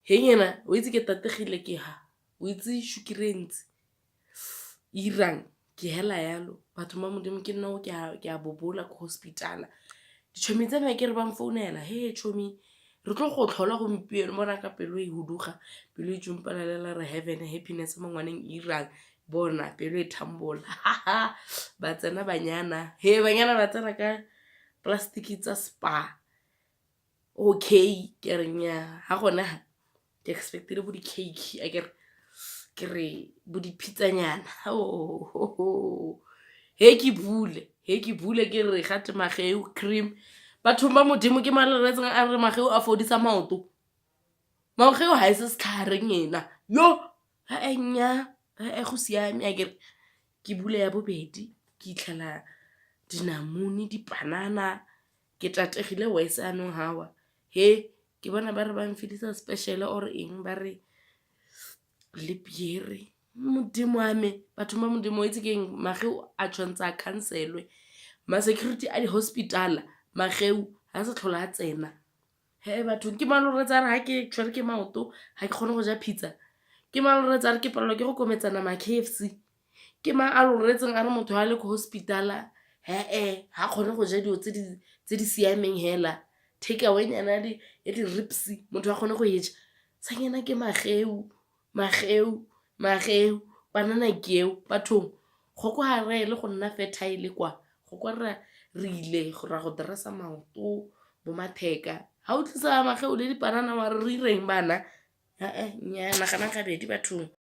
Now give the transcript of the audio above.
He nyena o itse ke tategile ke ha o itse sukiri e ntsi irang ke hela yalo batho ba Modimo ke nna o ke a bobola ko hospitala. Ditšhomi tsa me ke re ba nfounela, "He tšhomi, re tlo go tlhola gompieno." Bona ka pelo e huduga, pelo e jumpela re heaven happiness mo ngwaneng e irang, bona pelo e thambola. Ba tsena banyana, he banyana ba tsena ka plastic tsa Spar. Okay, ke re nnyaa, ga gone ha ke expectile bo di-cake, akere ke re bo di-pizza-nyana. He ke bule, he ke bule, ke re gate mageu cream. Bathong ba Modimo, ke mang le retseng a re mageu a fodisa maoto? Mageu ga e se setlhare ena yo ee nnyaa, ee go siame akere. Ke bule ya bobedi, ke itlhela dinamune, dipanana, ke tategile worse yanong hawa. He ke bona ba re ba nfidisa special or eng, ba re le beere. Modimo wa me, batho ba Modimo, o itse ke eng, mageu a tshwanetse a cancel-we. Ma-security a di-hospital-a, mageu ga se tlhole a tsena. He bathong, ke mang le re tsaya re ga ke tshwere ke maoto ga ke kgone go ja pizza? Ke mang le re tsaya re ke palelwa ke go kometsa nama ya KFC? Ke mang a lo retseng a re motho a le ko hospitala he-e ga kgone go ja dilo tse di siameng hela, take away nyana ya di-ribs motho a kgone go e ja? Sanyana ke mageu, mageu, mageu, panana ke eo. Bathong, go kwa ga re le go nna fertile kwa, go kwa re ile ra go dressa maoto bo matheka. Ga o tlisa mageu le dipanana wa re re ireng bana? Ee nnyaa, naganang gabedi bathong.